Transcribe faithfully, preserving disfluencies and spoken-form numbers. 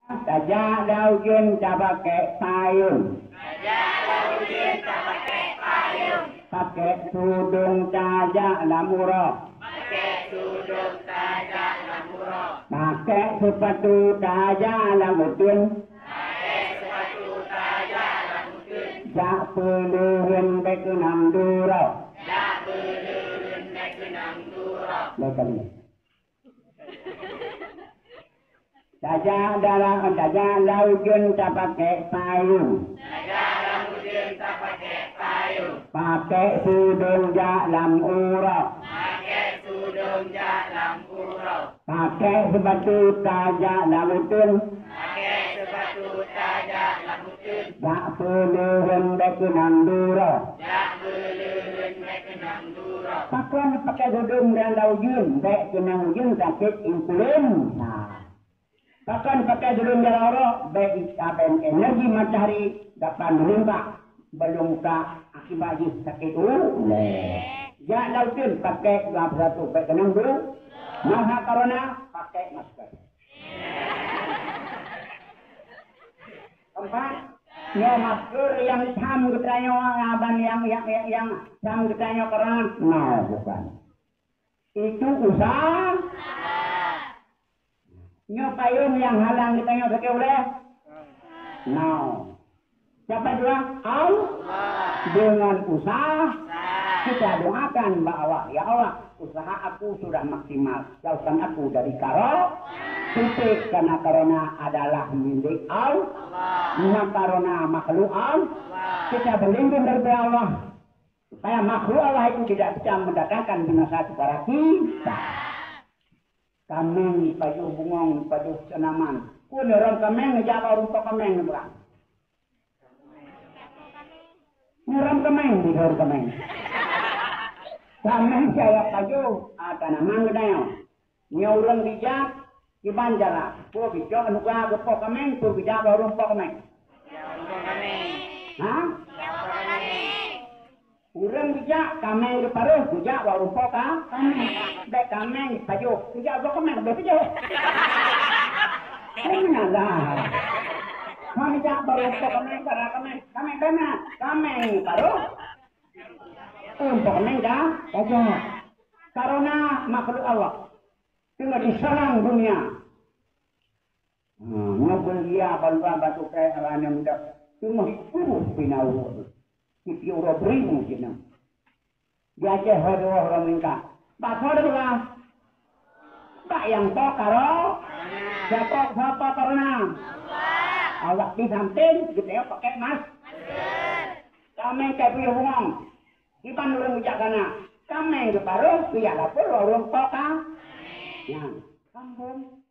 Tajak lam ujeuen tapakèk payong. Tajak lam ujeuen tapakèk payong. Pakèk tudong tajak lam uroe. Pakèk tudong tajak lam uroe. Pakèk seupatu tajak lam uteuen. Pakèk seupatu tajak lam uteuen. Jak peuleuheuen bèk keunong duroe. Jak peuleuheuen bèk keunong duroe. Lhèe kali. Tajak dalam, tajak lam ujeuen tapakèk payong. Tajak lam ujeuen tapakèk payong. Pakèk tudong jak lam uroe. Pakèk tudong jak lam uroe. Pakèk seupatu tajak lam uteuen. Pakèk seupatu tajak lam uteuen. Jak peuleuheuen bèk keunong duroe. Jak peuleuheuen bèk keunong duroe. Pakon pakèk tudong dan lam ujeuen, bèk keunong ujeuen sakét insulin. Nah. Pakon pakèk tudong jaroe, bèk saban energi matahari dapat meulimpah, beulom ka akibat jih sakét ulèe. Jak lam uteuen pakèk dua puluh satu bèk keunong du. Masa corona, pakèk masker. Keumpat, nyoe masker nyang tham geutanyoe, aban nyang, nyang, nyang, nyang tham geutanyoe corona, no, bukan. Itu usaha. Nyoe payong nyang halang geutanyoe sakét ulèe? No. Siapa jua? Allah. Dengan usaha. Kita doakan bak Allah, "Ya Allah, usaha aku sudah maksimal. Jauhkan aku dari karo-, titik, karena corona adalah milik Allah. Corona makhluk Allah. Kita berlindung daripada Allah." Supaya makhluk Allah itu tidak bisa mendatangkan binasa kepada kita. Kaméng pajoh bungöng, pajoh tanaman. Keu nyoe rhom kaméng, neujak bak ureueng po kaméng neupeugah. Nyoe rhom kaméng, di rhom kaméng. Kaméng siat pajoh, ah, tanaman geutanyoe. Nyoe ureueng bijak, kiban jalan. Peue bijak nuga geupoh kaméng, peue bijak bak ureueng po kaméng. Ha? Ureueng bijak, kaméng geuparoh, bijak bak ureueng po ka-, kaméng. Bèk kaméng pajoh, bijak bak kaméng, bèk pajoh. Ingatlah. Kaméng jak bak ureueng po kaméng, para kaméng. Kaméng bèk na, kaméng paroh. Ureueng po kaméng ka, pajoh. Corona makhluk Allah. Teungoh diserang dunia. Hmm, nyoe beulia bantuan batu kèe ala nyoe meudak. Teungoh puluh pina uroe. Tiep-tiep uroe beuribu jeuet nyoe. Di Aceh ho dua ureueng meuningka. Bak soe dua? Bak nyang po karo-, nyang po, soe po corona? Allah. Di sampéng geutanyoe pakèk mas-, kaméng kèe puyôh bungöng. Kiban ureueng bijaksana, kaméng geuparoh, pijak lapor bak ureueng po ka-, nyan. Sambông.